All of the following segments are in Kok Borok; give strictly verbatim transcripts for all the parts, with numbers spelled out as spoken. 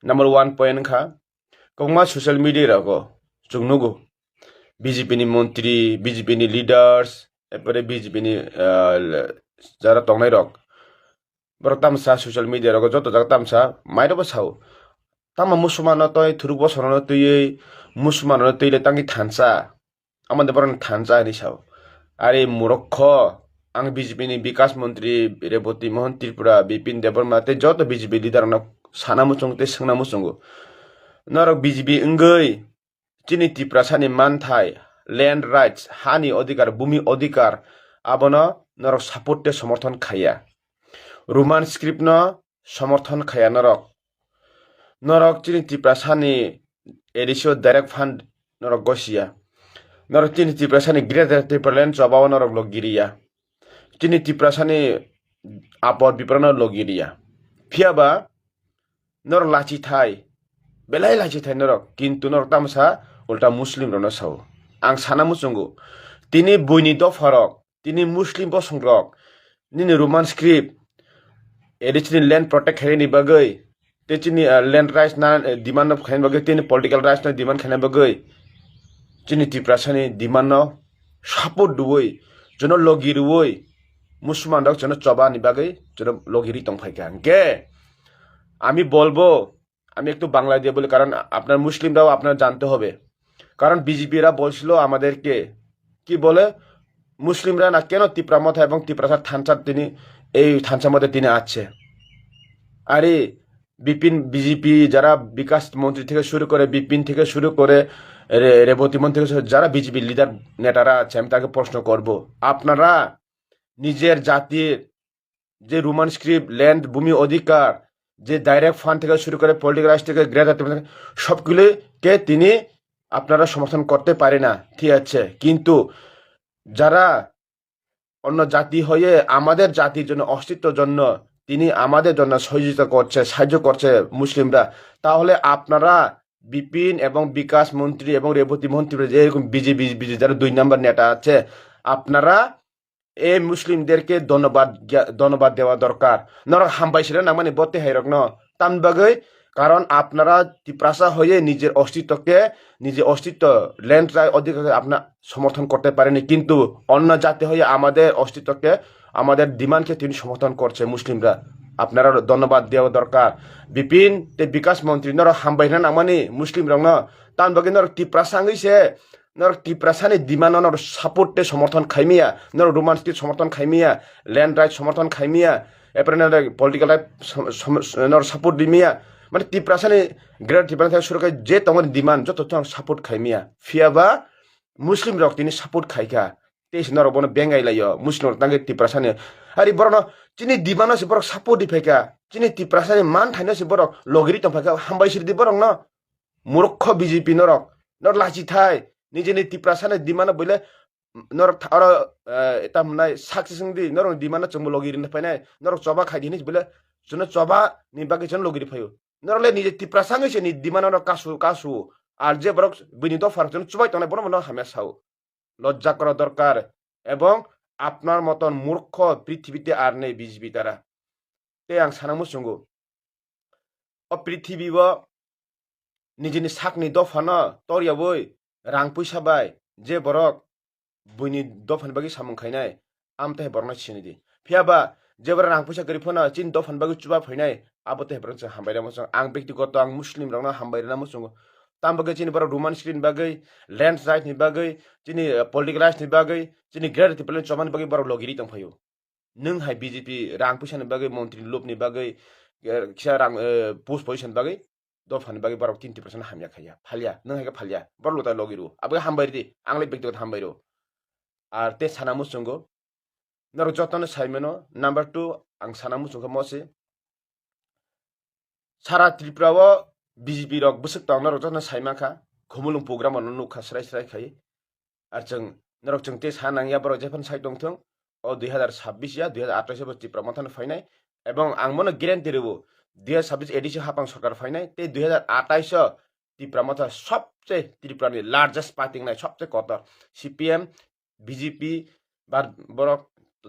Number one point wngkha, kwbangma social media rogo chwng nugo, B J P ni montri, B J P ni leaders, epore B J P ni, ah, le-, jara tongnai rok, borok tamsa social media rogo joto jaga tamsa mairobo sao, tamo musulmano toi thuruk bosorono twiwi musulmanono twile tangwi thansa. Amoni borokni thansa hinwi sao. Are murokho, ang B J P ni Bikas Montri Reboti Mohan Tripura, Bipin Debbarma tei joto B J P leader rokno sana muchungo tei swngna muchungo. Norok B J P wngwi chini Tiprasani manthai, land rights, hani odhikar, bhumi odhikar, abono norok support tei somorthon khaiya. Roman script no somorthon khaiya norok. Norok chini Tiprasani A D C o direct fund norok gosiya. Norok chini Tiprasani Greater Tipraland chobao norok logiriya. Chini Tiprasani apor biprano logiriya. Phiyaba norok lachi thai, belai lachi thai norok, kintu norok tamsa ulta Muslim rokno sao. Ang sana muchungo, tini buini dopharok, tini Muslim bosongrok, nini Roman script, edi chini land protect khainani bagwi, tei chini, ah, land rights na, eh, demand no khainani bagwi, tini political rights no demand khainani bagwi, chini Tiprasani demand no support rwui, jono logi rwui, Musulman rok jono choba ni bagwi jono logi ri tong phaikha. Hwnkhe, ami bolbo আমি একটু বাংলায় দিয়ে বলি, কারণ আপনার মুসলিমরাও আপনার জানতে হবে। কারণ বিজেপিরা বলছিল আমাদেরকে, কি বলে, মুসলিমরা না কেন তিপ্রা মথা এবং তিপ্রাসার থানচার তিনি, এই থানচার মধ্যে তিনি আছে। আরে বিপিন, বিজেপি যারা বিকাশ মন্ত্রী থেকে শুরু করে, বিপিন থেকে শুরু করে, রে-, রেবতী মন্ত্রী থেকে শুরু, যারা বিজেপি লিডার নেতারা আছে, আমি তাকে প্রশ্ন করব, আপনারা নিজের জাতির যে রোমান স্ক্রিপ্ট, ল্যান্ড, ভূমি অধিকার, যে ডাইরেক্ট ফান্ড থেকে শুরু করে পলিটিক্যাল রাইটস থেকে গ্রেটার সবগুলিকে তিনি আপনারা সমর্থন করতে পারে না, ঠিক আছে? কিন্তু যারা অন্য জাতি হয়ে আমাদের জাতির জন্য, অস্তিত্বের জন্য তিনি আমাদের জন্য সহযোগিতা করছে, সাহায্য করছে মুসলিমরা, তাহলে আপনারা বিপিন এবং বিকাশ মন্ত্রী এবং রেবতী মন্ত্রী যে এরকম বিজেপি, বিজেপি যারা দুই নম্বর নেতা আছে, আপনারা এই মুসলিমদেরকে ধন্যবাদ জ্ঞা-, ধন্যবাদ দেওয়া দরকার। Norok hambai sina nangmani bo tei hairokno. Tamni bagwi? কারণ আপনারা তিপ্রাসা হয়ে নিজের অস্তিত্বকে, নিজের অস্তিত্ব, ল্যান্ড রাইট অধিকারকে আপনারা সমর্থন করতে পারেনি, কিন্তু অন্য জাতি হয়ে আমাদের অস্তিত্বকে, আমাদের ডিমান্ডকে তিনি সমর্থন করছে মুসলিমরা। আপনারা ধন্যবাদ দেওয়া দরকার। বিপিন tei বিকাশ মন্ত্রী, norok hambai hwnna nangmani Muslim rokno. Tamni bagwi norok Tiprasa wngwi se, norok Tiprasani demand no norok support tei somorthon khaimaya, norok Roman state somorthon khaimaya, land right somorthon khaimaya, epre norok political right som-, som-, norok support rimaya. Mane Tiprasani Greater Tipraland thai surukai je tongmani demand joto tong support khaimaya. Phiyaba Muslim rok tini support khaikha. Tei se norok bono bengai laio, Muslim rok tangwi Tiprasani. Ari borokno chini demand no se borok support ri phaikha. Chini Tiprasani manthaino se borok logiri tong phaikha, hambai sirdi borokno. Murkho B J P norok, norok lachi thai, nijini Tiprasani demand no buile norok tha-, oro, eh, tam hwnai success wngdi, norok demand no chwngbo logi rini phainai, norok choba khaidi hinwi buile, chwngno choba ni bagwi chwngno logi ri phaio. Norok le nije Tiprasa wngwi se ni demand no kasu, kasu, ar je borok bini dopha rok chwngno chubai tongnai bono bono hamya sao. লজ্জা করা দরকার এবং আপনার মতন মূর্খ পৃথিবীতে আর নেই বিজেপি দ্বারা। Tei ang sana muchungo, o prithibi o nijini sakni dophano toriyaui rang puisa bai je borok buini dophani bagwi samung khainai, amtwi hai borokno sini di. Phiyaba je borok rang puisa kwrwi phano chini dophani bagwi chuba phainai, abo tei borok chwng hambai rwma chwng. Ang bektigoto ang Muslim rokno hambai rwna muchungo. Tamo bagwi chini borok Roman state ni bagwi, land right ni bagwi, chini, eh, political rights ni bagwi, chini Greater Tipraland chobani bagwi borok logiri tong phaio. Nwng hai B J P rang puisa ni bagwi, montri ni lob ni bagwi, eh, kisa rang, eh, post position bagwi, dophani bagwi borok tin Tiprasa no hamya khaiya, phalya, nwng hai khe phalya, borok luta logi rw, abo khe hambai rw di, ang le bektigoto hambai rw. Ar tei sana muchungo, norok jotono sai mano, number two, ang sana muchung khe mo se, sara Tripura o B J P rok bwswk tong norok jotono sai mankha, Khumulwng program o nukha srai srai khai. Ar chwng, norok chwng tei sa nangya, borok jephano sai tongthung, o dui hazar sabbish ya, dui hazar athais bo Tipra Motha no phainai, ebong ang bono guarantee rwo, dui hazar sabbish A D C hapang sorkar phainai, tei dui hazar athais o Tipra Motha sobse Tripura ni largest party wngnai, sobse kotor, C P M, B J P, bar-, borok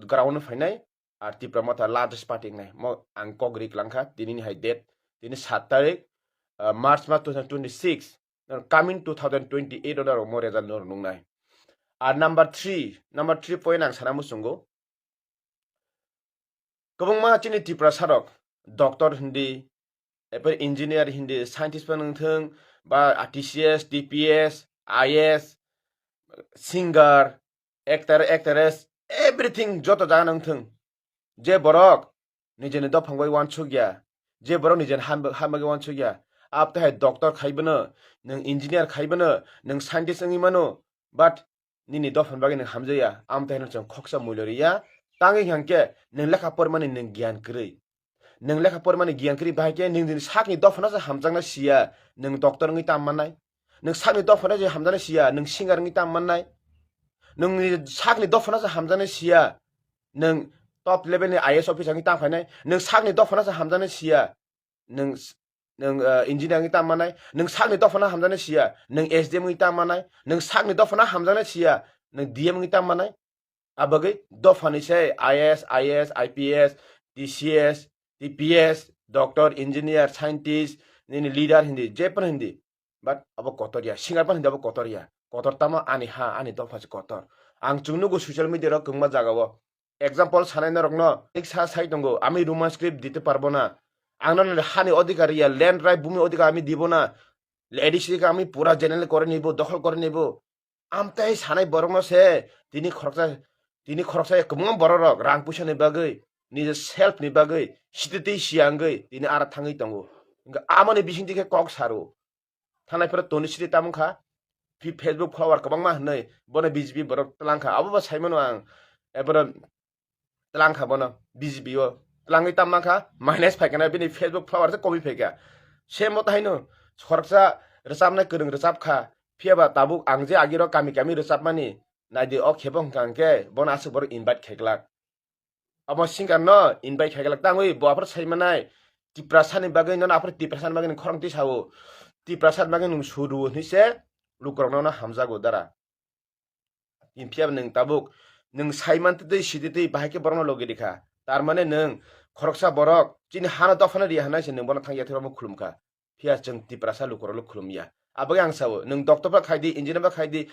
ground o phainai, ar Tipra Motha largest party wngnai. Mo ang kok ri klangkha, tini ni hai date, tini sat tarik, ah, March mas two thousand twenty-six, coming two thousand twenty-eight o norok mo result no nungnai. Ar number three, number three point ang sana muchungo. Kwbangma chini Tiprasa rok doctor hindi, epe engineer hindi, scientist phano wngthung, ba T C S, T P S, I A S, singer, actor, actress, everything joto jaga wngthung. Je borok nijeni dophang bai wansuk ya, je borok nijeni ham, ham bagwi wansuk ya, abo tai hai doctor khai bono, nwng engineer khai bono, nwng scientist wngwi mano, but nini dophani bagwi nwng hamjaya, amo tai hino chwng khoksa muilo riya. Tangwi hwnkhe nwng lekha pormani nwng giyan kwrwi. Nwng lekha pormani giyan kwrwi bahai khe nwng nini sakni dophano se hamjakna siya, nwng doctor wngwi tam mannai. Nwng sakni dophano se hamjakna siya, nwng singer wngwi tam mannai. Nwng nini sakni dophano se hamjakna siya, nwng top level ni I A S officer wngwi tam khainai. Nwng sakni dophano se hamjakna siya, nwng s-, nwng, ah, engineer wngwi tam mannai, nwng sakni dophano hamjaknai siya, nwng S D M wngwi tam mannai, nwng sakni dophano hamjaknai siya, nwng D M wngwi tam mannai. Abagwi dophani se I A S, I A S, I P S, T C S, T P S, doctor, engineer, scientist, nini leader hindi, je phano hindi. But abo kotor ya, singer phano hindi abo kotor ya. Kotor tamo ani ha, ani dopha se kotor. Ang chwng nugo social media rok kwbangma jaga o. Example sanai norokno, ek sa sai tongo, "Ami Roman script dite parbo na. Ang no hani odhikar ya, land right, bhumi odhikar ami dibo na. A D C ke ami pura general kore nibo, dokhol kore nibo." Amtai sanai borokno se, tini khoroksa, tini khoroksa kwbangma borok rok, rang puisa ni bagwi, nijor self ni bagwi, sititwi siyangwi, tini ara thangwi tongo. Hwnkhe amoni bisingtwi khe kok saro. Thanai phano Toni Sri tamo wngkha, phi-, Facebook follower kwbangma hwnwi, bono B J P borok twlang kha. Abo bo sai mano ang, e, bono twlang kha bono B J P o. Twlangwi tam man kha, minus phai kha na, bini Facebook follower se komi phai kha. Same o tai no, khoroksa rwchapnai kwrwng rwchap kha, phiya ba tabuk ang je agiro kami kami rwchapmani, naidi o khe bo hwnkha hwnkhe bono aswk borok invite khe glak. Abo singer no invite khai glak tangwi bo aphuru sai manai Tiprasa ni bagwi, nono aphuru Tiprasa ni bagwi nwng khorang twi sao, Tiprasa ni bagwi nwng suru hwnwi se lukurok nono hamjago dara. Phiya nwng tabuk nwng sai man twi sidi twi bahai khe borokno logi rikha, tar mane nwng khoroksa borok chini hano dophano ri hwnwi se nwng bono thang yathwi rokno khulum kha. Phiya chwng Tiprasa lukurokno khulum ya. Abagwi ang sao, nwng doctor ba khai di, engineer ba khai di,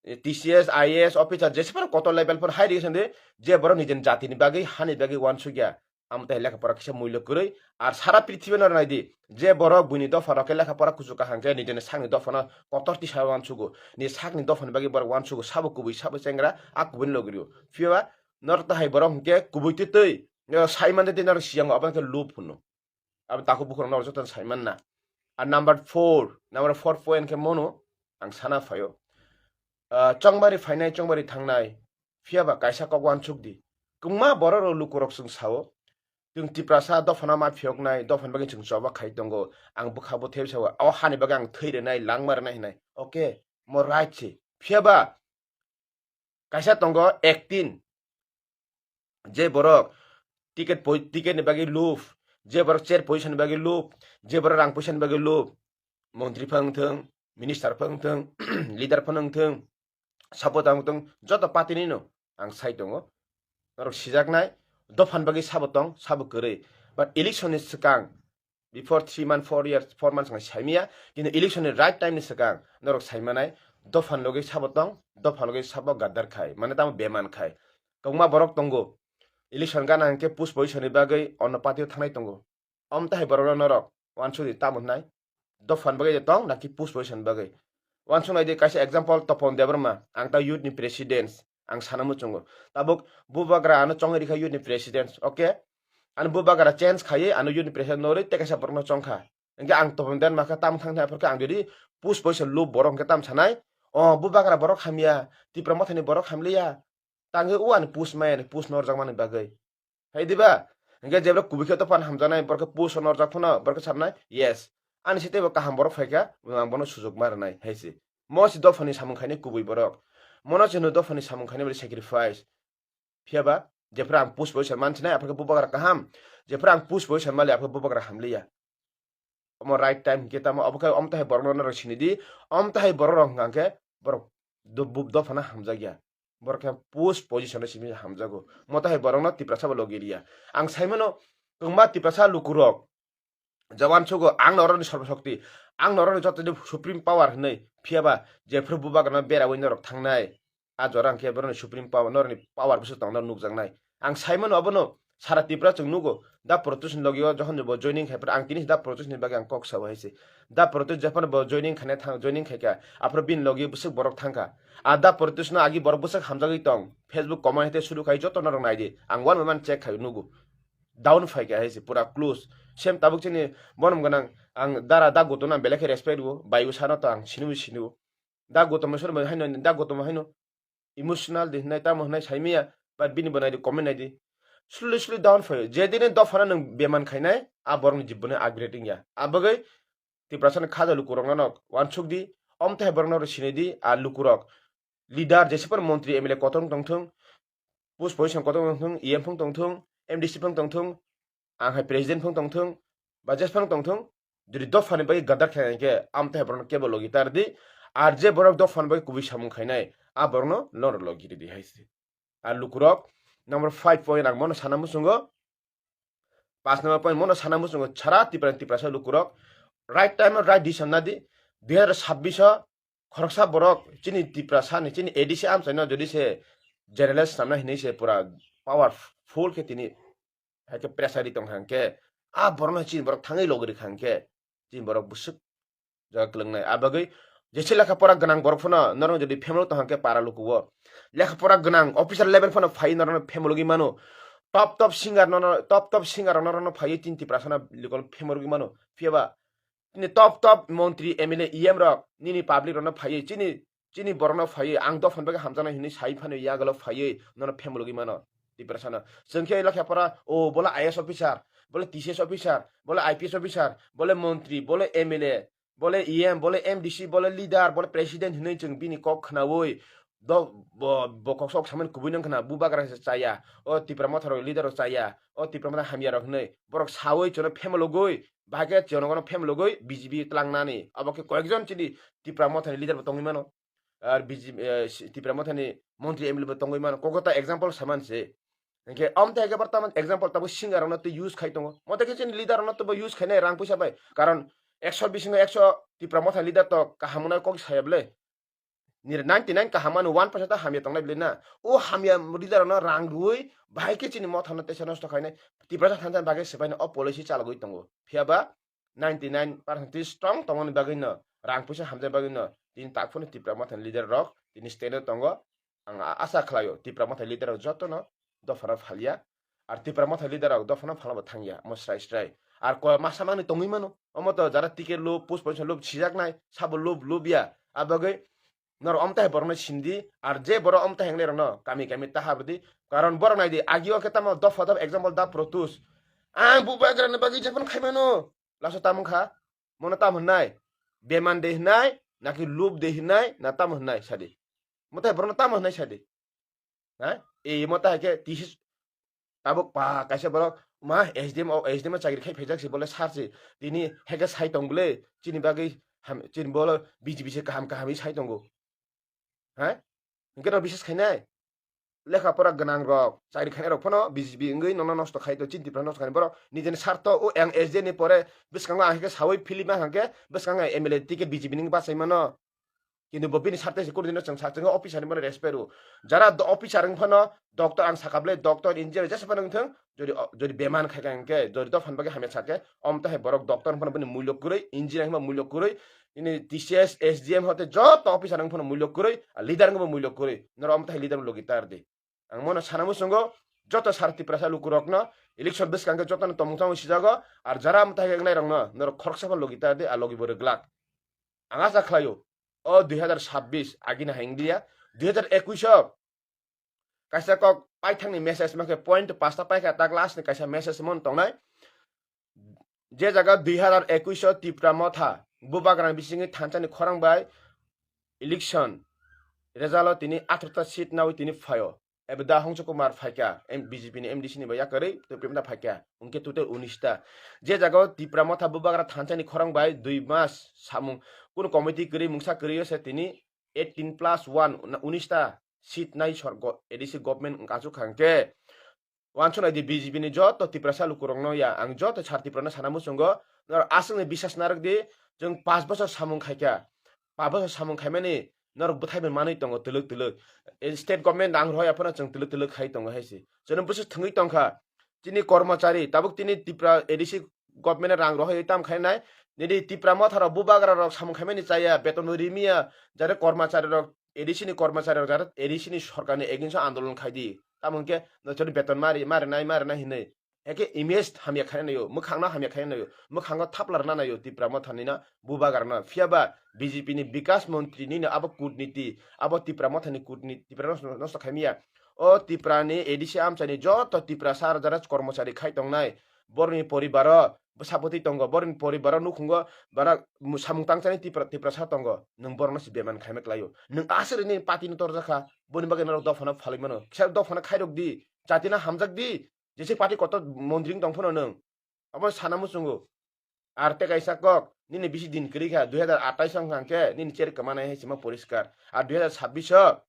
T C S, I A S officer, jese phano kotor level phano hai rigi sandi, je borok nijeni jatini bagwi, hani bagwi wansuk ya, amo tai lekha pora kisa muilo kwrwi. Ar sara prithibi no nai di, je borok buini dopha rok khe lekha pora kuchuk kaham khe nijeni sakni dopha no kotor tisa wansugo, ni sakni dopha ni bagwi borok wansugo, sabo kubui sabo chengra, a kubui ni logi rio. Phiya ba norok tahai borok hwnkhe kubui twi twi, eh, sai man twi twi norok siyango, abo khe lub hwno. Abo takhuk bukhurok norok jotono sai manna. Ar number four, number four point khe mono ang sana phaio. Ah, chongbari phainai, chongbari thangnai, phiya ba kaisa kok wansuk di. Kwbangma borok rok lukurok chwng sao, chwng Tiprasa dophano ma phiyoknai, dophani bagwi chwng choba khai tongo. Ang bwkha bo thep sao, o hani bagwi ang thwi rwnai, langma rwnai hinai. Okay, mo right se. Phiya ba kaisa tongo acting, je borok ticket poi-, ticket ni bagwi lub, je borok chair position ni bagwi lub, je borok rang puisa ni bagwi lub, montri phano wngthung, minister phano wngthung, leader phano wngthung, sabo tang wngthung, joto party ni no ang sai tongo. Norok sijaknai, dophani bagwi sabo tong, sabo kwrwi. But election ni swkang, before three months, four years, four months ang saimaya, kintu election ni right time ni swkang norok saimanai, dophani logi sabo tong, dophani logi sabo gaddar khai, mane tamo beman khai. Kwbangma borok tongo, election gana hwnkhe post position ni bagwi onno party o thangnai tongo. Om tahai borok no norok wansuk di tamo hwnai, dophani bagwi tong naki post position bagwi? Wansuk nai di, kaisa example, Topon Debbarma, ang ta youth ni president, ang sana muchungo. Tabuk Bubagra ano chongwi rikha youth ni president, okay? Ano Bubagra change khaiwi ano youth ni president norwi tei kaisa borokno chongkha. Hwnkhe ang Topon Debbarma khe tam thang thang, aphuru khe ang jodi post position lub borok hwnkhe tam sanai, "O Bubagra borok hamya, Tipra Mothani borok hamliya." Tangwi o ani post maya ni post norjak mani bagwi. Hai diba? Hwnkhe jebra kubui khe dophani hamjaknai, borok khe post norjak phano, borok khe sabnai, "Yes. Ani sitebo kaham borok phaikha, ang bono sujok ma rwnai," hai se. Mo se dophani samung khainai kubui borok. Mono se hwno dophani samung khainai bai sacrifice. Phiya ba, jephru ang post position mansinai, aphuru khe Bubagra kaham. Jephru ang post position mali, aphuru khe Bubagra hamliya. Omo right time hwnkhe tamo, obo khe omo tahai borokno norok sini di, omo tahai borok rok hwnkha khe borok do-, bu-, dophano hamjakya. Borok khe post position o simi hamjago. Omo tahai borokno Tiprasa bo logi riya. Ang saimano, kwbangma Tiprasa lukurok Jawan sugo ang norokni sorbo shokti, ang norokni joto ni supreme power hinwi, phiyaba jephru bubagrano berawi norok thangnai. A jora hwnkhe borokni supreme power, norokni power bwswk tongna nukjaknai. Ang saimano obono sara Tripura chwng nugo. Da Protest ni logio jokhon bo joining khai phuru ang tini da Protest ni bagwi ang kok sao hai se. Da Protest jephano bo joining khaina thang, joining khaikha, aphuru bini logio bwswk borok thangkha. A Da Protest no agi borok bwswk hamjagwi tong. Facebook comment hai te suru khai joto norok naidi. Ang one by one check khai nugo. Down phaikha hai se pura close. Same tabuk chini bonom gwnang ang dara Da Gautam no ang belai khe respect rwo. Bai bwsano to ang sinibo sinibo. Da Gautam sor haino, Da Gautam haino emotional de hinai tamo hinai saimaya, but bini bo naidi comment naidi. Slowly, slowly down phaio. Jedini dophano nwng beman khainai, a borokni jiboni upgrade wngya. A bagwi Tiprasani khaja lukurokno nok wansuk di, omthe borokno oro sinai di, a lukurok. Leader, jesipor montri, M L A kotor wng tongthung, post position kotor wng tongthung, E M phung tongthung, M D C phung tongthung, ang hai president phung tongthung, ba jes phung tongthung, jodi dophani bagwi gadar khainai khe, amthe borokno kebo logi tar di, ar je borok dophani bagwi kubui samung khainai, a borokno loro logi ridi hai se. A lukurok, number five point ang mono sana muchungo, pas number point mono sana muchungo, sara Tipra, Tiprasa lukurok, right time o right decision nadi, dui hazar sabbish o khoroksa borok chini Tiprasa ni, chini A D C amchaino jodi se generalize samna hinwi se pura powerful khe tini hai khe pressure ri tong kha hwnkhe, a borokno chini borok thangwi logi rikha hwnkhe, chini borok bwswk jaga kwlwngnai. A bagwi jesa lekha pora gwnang borok phano norok jodi phemlo tong kha hwnkhe para lukuo, lekha pora gwnang officer level phano phai norokno phemlogwi mano, top top singer no, top top singer rok norokno phaiwi chini Tiprasano level phemlogwi mano. Phiyaba chini top top montri, M L A, E M rok nini public rokno phaiwi chini, chini borokno phaiwi ang dophani bagwi hamjaknai hinwi sai phano yagalo phaiwi nono phemlogwi mano Tiprasano. Chwng khe lekha pora, o bola I A S officer, bola T C S officer, bola I P S officer, bola montri, bola M L A, bola E M, bola M D C, bola leader, bola president hinwi chwng bini kok khnaui do-, bo-, bo kok sok samani kubui nang khna, bubagra se chaya, o Tipra Motha rok leader rok chaya, o Tipra Motha hamya rok hinwi borok saui chwngno phemlogwi, bahai khe chwngno phemlogwi B J P tlangnani. Abo khe koyekjon chini Tipra Mothani leader bo tongwi mano. Ar B J P, eh, si-, Tipra Mothani montri M L A bo tongwi mano. Kokota example saman se. Hingke amthe hingke bortoman example tabuk singer rokno twi use khai tongo. Mote khe chini leader rokno twi bo use khainai rang puisa bai. Karon ekso bisingo ekso Tipra Motha leader to kaham wngnai kok saya bwle. Nir ninety nine kaham mano, one percent ta hamya tongnai bwle na. O hamya leader rokno rang rwui bahai khe chini motha no teisa nosto khainai. Tipra thansa bagwi swbaino o policy chalogwi tongo. Phiya ba ninety nine percent twi strong tongmani bagwino, rang puisa hamjak bagwino, tini tak phano Tipra Mothani leader rok tini stand o tongo. Ang a-, asa khlaio Tipra Mothani leader rok jotono dophano phalya. Ar Tipra Mothani leader rok dophano phalna bo thangya, omo srai srai. Ar ko masa mani tongwi mano. Omo to jara ticket lub, post position lub, sijaknai, sabo lub, lubya. A bagwi norok omtai borokno sindi, ar je borok omtai hengnai rokno kami kami ta habdi. Karon borok nai di, agi o khe tamo dopha dopha example da Protus. Ang bubagrani bagwi jephano khaimano. Laso tamo kha, mono tam hwnai, beman de hwnai, naki lub de hwnai, na tam hwnai sadi. Motai borokno tam hwnai sadi. Ha? E motai ke tisi tabuk pa kaisa borok ma S D M o, S D M o chakri khai phaijak si bole sar si. Tini heke sai tong bole, chini bagwi ham, chini bolo B J P se kaham kaham sai tongo. Ha? Hingke no bises khainai? Lekha pora gwnang rok, chakri khainai rok phano B J P wngwi nono nosto khai to, chini Tripura nosto khai borok nijeni sarto o ang S D ni pore bwskango ang hingke sawi philip ma hingke bwskango M L A ticket B J P ni bachai mano. Kintu bo bini sarto se kunu dino chwng sa, chwng officer ni bono respect rw. Jara do-, officer wng phano doctor ang saka bwle doctor engineer jesa phano wng thung, jodi o, jodi beman khai ka hingke, jodi dophan bagwi hamya sake, om tahai borok doctor wng phano bini mulyo kwrwi, engineer wng phano mulyo kwrwi, ini T C S, S D M hote joto officer wng phano mulyo kwrwi, a leader wng bo mulyo kwrwi. Norok om tahai leader logi tar di. Ang mono sana muchungo, joto sara Tiprasa lukurokno election bwskang khe jotono tongmung tangwi sijago, ar jara mwtai khe wngnai rokno norok khoroksa phano logi ta di, a logi bo rwglak. Ang acha khlaio, o dui hazar sabbish agini hai wngya, dui hazar ekush o kaisa kok paithakni message ma khe point pasta paikha, tak last ni kaisa message mon tongnai. Je jaga dui hazar ekush o Tipra Motha bubagrani bisingwi thansa ni khorang bai election result o tini atharta seat nawi tini phaio. Ebe da Hongso Kumar phaikha, M-, B J P ni M D C ni bai yakarwi tei Premda phaikha, hwnkhe total unis ta. Je jaga o Tipra Motha bubagra thansa ni khorang bai dui mas samung, kunu committee kwrwi mungsa kwrwi o se tini eighteen plus one, na, unis ta seat nai sor go-, A D C government wng achuk kha hwnkhe Wansuk nai di B J P ni joto Tiprasa lukurokno ya, ang joto sar Tiprano sana muchungo, norok aswkni bisas narwk di, chwng pash bochor samung khaikha, pash bochor samung khaimani norok bwthai bai manwi tongo twlwk twlwk. Eh, state government rang rohoi aphano chwng twlwk twlwk khai tongo hai se. Chwngno bwswk thwngwi tongkha. Chini kormochari, tabuk tini Tripura A D C government rang rohoi tam khainai. Nini Tipra motha rok bubagra rok samung khaimani chaya, beton rimiya, jare kormochari rok, A D C ni kormochari rok jare A D C ni sorkar ni against o andolon khai di. Tamo hwnkhe no chwngno beton mari, mari nai, mari nai hinwi. Eke image hamya khaina naio, mwkhangno hamya khaina naio, mwkhango thapla rwna naio Tipra motha nino bubagra no. Phiya ba B J P ni Bikas Montri nino abo kutniti, abo Tipra motha ni kutniti Tipra no nosto khaimya. O Tipra ni A D C amchai ni joto Tiprasa rok jara kormochari khai tongnai, borni poribaro bwsa bwtwi tongo, borni poribaro nukhungo bara samung tangchani Tipra, Tiprasa tongo. Nwng borokno se beman khaima klaio. Nwng aswk rini party no torjakha, boni bagwi norok dophano phalwi mano. Kisa dophano khairok di, jatino hamjak di. Jese party kotor montri wng tong phano nwng. Abo sana muchungo. Ar tei kaisa kok, nini bisi din kwrwi kha, dui hazar atais wng kha hwnkhe nini chair kwmanai hai sima poriskar. Ar dui hazar sabbish o,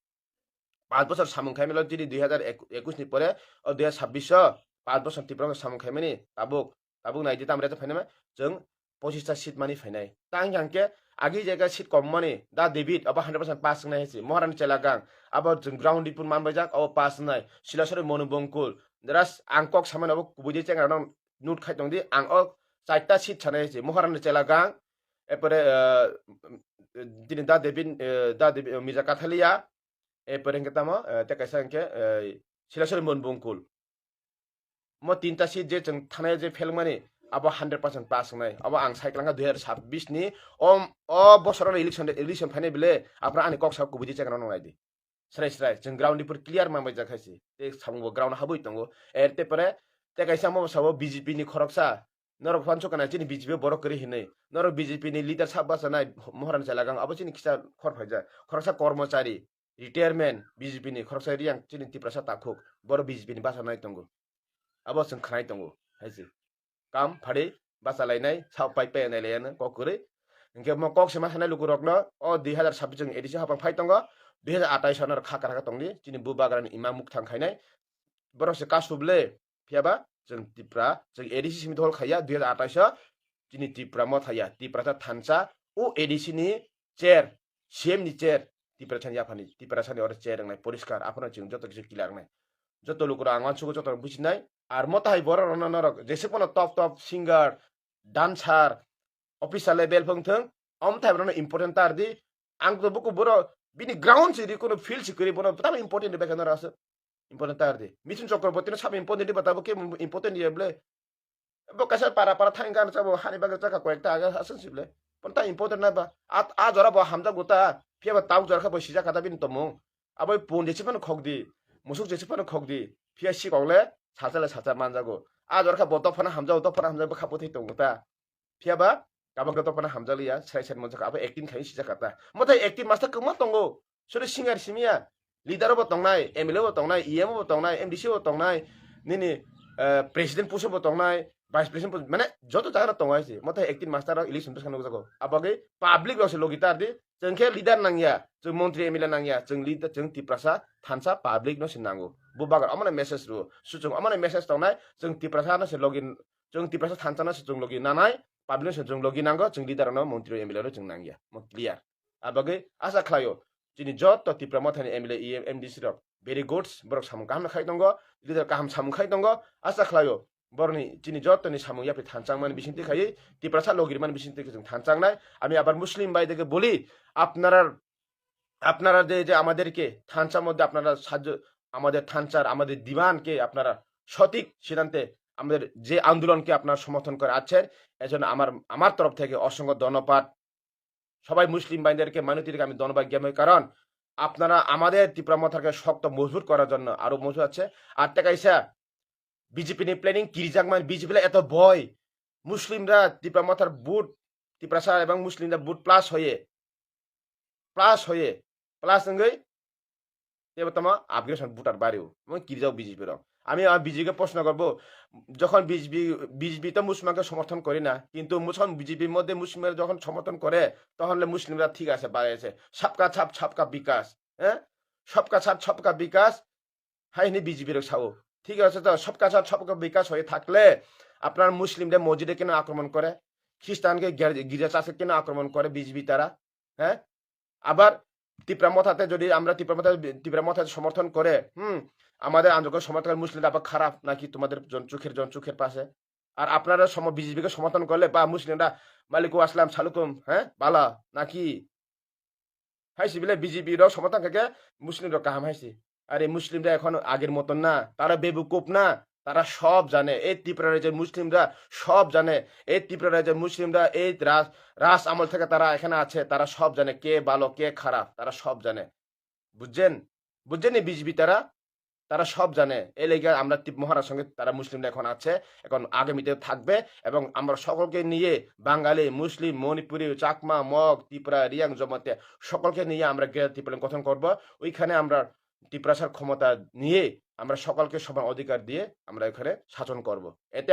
panch bochor samung khaimani lo, chini dui hazar ekush ni pore, o dui hazar sabbish o, panch bochor Tipra samung khaimani, tabuk, tabuk nai di, tamre ta phainama, chwng pochista seat mani phainai. Tang hwnkhe agi jaga seat kom mani, Da David, abo hundred percent pass wngnai hai se, Moharani Chelagang, abo chwng ground report manbaijak, abo pass wngnai, Silasori Monu Bongkul, ras ang kok samani abo kubui de chengra no note khai tong di, ang o chaita seat sanai hai se, Moharani Chelagang, epore, eh, tini Da David, eh, Da David, eh, Mirza Kathalia, epore hwnkhe tamo, eh, tei kaisa hwnkhe, eh, Silasori Monu Bongkul. Mo tinta seat je chwng thanai je phelmani, abo hundred percent pass wngnai. Abo ang sai kwlangkha dui hazar sabbish ni, o, o bosoro election, election phainai bile, aphra ani kok sa kubui di chekra nang nai di. Srai srai, chwng ground report clear manbai jak hai se. Tei samung bo ground habwi tongo. Er tei pore, tei kaisa mo sabo B J P ni khoroksa. Norok phan chukana chini B J P borok kwrwi hinwi. Norok B J P ni leader sa bachanai Moharani Chelagang, abo chini kisa khor phaijak. Khoroksa kormochari, retirement, B J P ni khoroksa Riyang chini Tiprasa takhuk, boro B J P ni bachanai tongo. Abo chwng khnai tongo, hai se. Kam phari bachalainai, sao pai pai nai laiya no kok kwrwi. Hwnkhe mo kok se ma sanai lukurokno, o dui hazar sabbish chwng A D C hapang phai tongo, dui hazar atais ano kha kara kha tongdi, chini bubagrani ima mukthang khainai. Borok se kasu ble, phiya ba chwng Tipra, chwng A D C simi dol khaiya, dui hazar atais o chini Tipra mo thaiya, Tipra ta thansa, o A D C ni chair, C M ni chair, Tipra sani yaphani, Tipra sani oro chair wngnai poriskar, aphano chwng joto kisa clear wngnai. Joto lukurok ang uansugo joto businai, ar mo tahai borok rokno norok, jese pono top top singer, dancer, officer level phwng thwng, om thai borokno important tar di, ang to buku boro bini ground si ri, kono field si kwrwi, bono tam important de bekha norok aswk. Important tar di. Mithun Chakraborty no sabo important di ba, tabo ke important ya ble. Bo kaisa para para thang gan sabo hani bagwi chakha koyekta aga aswk si ble. Pon ta important na ba. A, a jora bo hamjak go ta. Phiya ba tabuk jora kha bo sijak kha ta bini tomung. Abo pun jesi phano khok di. Musuk jesi phano khok di. Phiya si kok le sacha le sacha manjago. A jora kha bo dophano hamjago, dophano hamjago, bo kha bo thai tongo ta. Phiya ba kabang khe dophano hamjakliya, srai srai manjakha, abo acting khai sijak kha ta. Mo thai acting master kwma tongo. Sori singer simiya, leader bo tongnai, M L A bo tongnai, E M bo tongnai, M D C bo tongnai, nini, eh, president post bo tongnai, vice president post, mane joto jaga tongo hai se. Mo thai acting master rok election bwskango nukjago. Abagwi public rok se logi tar di, chwng khe leader nangya, chwng montri M L A nangya, chwng leader, chwng Tiprasa thansa public no se nango. Bo bagar omo message rwo. Su chwng omo message tongnai, chwng Tiprasa no se logi, chwng Tiprasa thansa no se chwng logi nanai, public no se chwng logi nango, chwng leader no, montri M L A no chwng nangya. Mo clear. Abagwi asa khlaio, chini joto Tipra mothani M L A, E M, M D C rok very good, borok samung kaham khai tongo, leader kaham samung khai tongo, asa khlaio, borokni chini jotoni samung yapri thanchangmani bisingtwi khaiwi, Tiprasa logirmani bisingtwi chwng thanchang nai. Ami abar Muslim bhai deke boli, apnara, apnara de, de amaderke thansa moddhe apnara sajjo, amader thanchar, amader dimanke apnara sothik sidhante, amader je andolonke apnara somorthon kore achher, ejone amar, amar torof theke osongkho dhonnobad. সবাই মুসলিম ভাইদেরকে, মাইনরিটিদেরকে আমি ধন্যবাদ জানাই, কারণ আপনারা আমাদের ত্রিপুরা মথাকে শক্ত মজবুত করার জন্য আরো মজবুত আছে। আর তে কাইসা বিজেপি নি প্ল্যানিং কিরিজাক মানে বিজেপি লা এত ভয়, মুসলিমরা ত্রিপুরা মথার ভোট, ত্রিপুরা এবং মুসলিমরা ভোট প্লাস হয়ে, প্লাস হয়ে, প্লাস হয়ে Tei bo tamo upgradation voter bario, mo kirijak B J P rok. Ami a B J P ke proshno korbo, jokhon B J P, B J P to Muslim ke somorthon kori na, kintu muson B J P moddhe Muslim jokhon somorthon kore, tokhon le Muslim ra thik ase, bhai ase, sabka sab, sabka bikas, eh? Sabka sab, sabka bikas, hai hini B J P rok sao. ঠিক আছে, তো সবকা সাথ সবকা বিকাশ হয়ে থাকলে আপনার মুসলিমরা মসজিদে কেন আক্রমণ করে, খ্রিস্টানকে গির্জা চার্চে কেন আক্রমণ করে বিজেপি তারা? হ্যাঁ, আবার ত্রিপুরা মথাতে যদি আমরা ত্রিপুরা মথা ত্রিপুরা মথাতে সমর্থন করে, হুম, আমাদের আন্দোলনকে সমর্থন করে মুসলিমরা আবার খারাপ নাকি তোমাদের জন চোখের জন চোখের পাশে? আর আপনারা সম বিজেপিকে সমর্থন করলে বা মুসলিমরা মালিকু আসলাম সালুকুম, হ্যাঁ, বালা নাকি? Haisi bile B J P rok somorthon khe khe Muslim rok kaham haisi. Are Muslim rok ekhon ager moton na, tara bebukuf na, tara sob jane. Ei Tripura rajyor Muslim ra sob jane. Ei Tripura rajyor Muslim ra ei raj, raj amol theke tara ekhane ache, tara sob jane, ke bhalo, ke kharap, tara sob jane. Bujjen? Bujjen ni B J P tara? তারা সব জানে। এই লেগে আমরা তি-, মহারাষ্ট্র সঙ্গে তারা মুসলিমরা এখন আছে, এখন আগামীতেও থাকবে। এবং আমরা সকলকে নিয়ে, বাঙালি, মুসলিম, মণিপুরি, চাকমা, মগ, ত্রিপুরা, রিয়াং, জমাতিয়া, সকলকে নিয়ে আমরা গ্রেটার ত্রিপুরা গঠন করব। ওইখানে আমরা ত্রিপুরাসার ক্ষমতা নিয়ে আমরা সকলকে সমান অধিকার দিয়ে আমরা এখানে শাসন করব। এতে